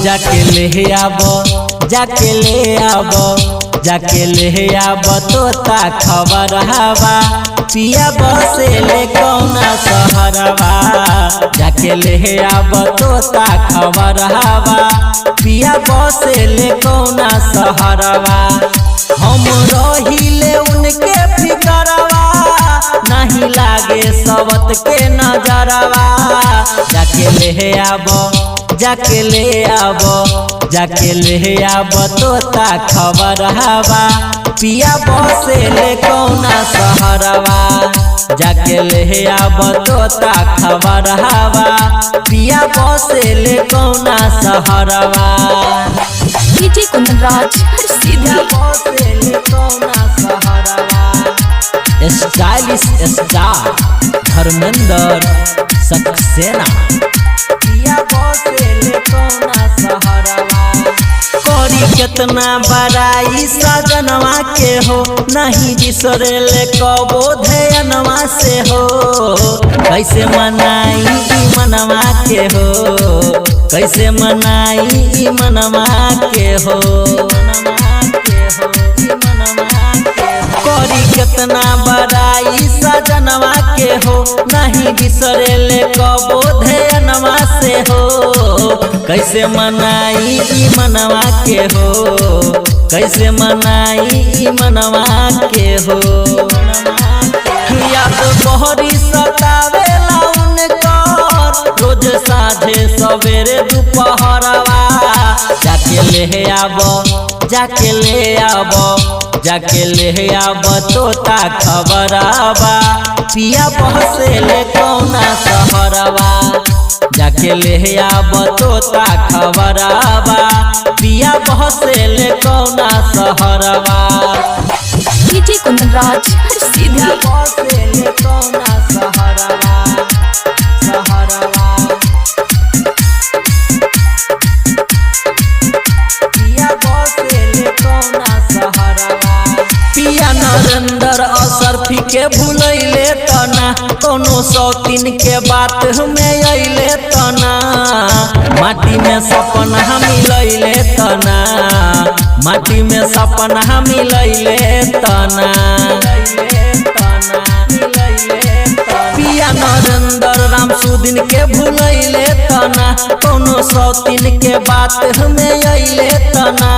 जाके ले आब, जाके ले आब, जाके ले आब तोता खबर हवा। पिया बसे ले कौना सहरवा, जाके ले आब तोता खबर हवा। पिया बसे ले कौना सहरवा। हम रहिले उनके फिकरवा, नहीं लागे सबत के नजरवा। जाके ले आब, जाके ले आब, जाके ले आब तोता खबर हवा। पिया बसे ले कौना सहरवा, जाके ले आब तोता खबर हवा। पिया बसे ले कौना सहरवा। डीजे कुंदन राज हर सीधी। बसे ले कौना सहरवा। Stylish star Dharmendra Saxena. पिया बसे ले कौना सहरवा। करी केतना बड़ाई सजनवा के हो, नहीं बिसरे ले कबो ध्यानवा से हो। कैसे मनाई ई मनवा के हो, कैसे मनाई ई मनवा के हो। करी केतना बड़ाई सजनवा के हो, नहीं बिसरे ले कबो ध्यानवा से हो। कैसे मनाई ई मनवा के हो, कैसे मनाई ई मनवा के हो। याद बहरी सतावेला उनकर, रोज साझे सवेरे दुपहरवा। जाके ले आब, जाके ले आब, जाके ले आब तोता खबरवा। पिया बसे ले कौना सहरवा, जाके ले आब तोता खबरवा। पिया बसे ले कौना सहरवा। डीजे कुंदन राज हर सीधी। बसे ले कौना सहरवा, सहरवा। पिया बसे ले कौना सहरवा। पिया नरेंद्र असरफी के भूलैले तना, कोनो शौकीन के बात में अइले तना। माटी में सपना मिलैले तना, माटी में सपना मिलैले तना। पिया नरेंद्र राम सुदिन के भूलैले तना, कोनो शौकीन के बात में अइले तना।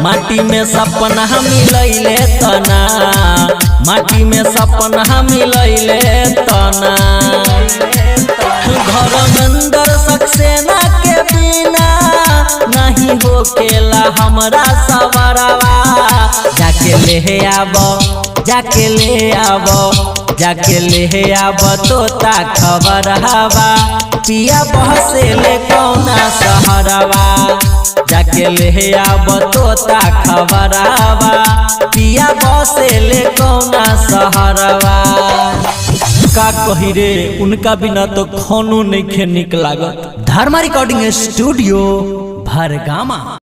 माटी में सपना मिलैले तना, माटी में सपना मिलैले तना। धर्मेंद्र सक्सेना के बिना नहीं होकेला हमरा सवरवा। जाके ले आब, जाके ले आब, जाके ले आब तोता खबर हवा। पिया बसे ले कौना सहरवा, जाके ले आब तोता खबरवा। पिया बसे ले कौना सहरवा। का कही रे, उनका बिना तो खानो नइखे निक लागत। धर्मा रिकॉर्डिंग स्टूडियो भरगामा।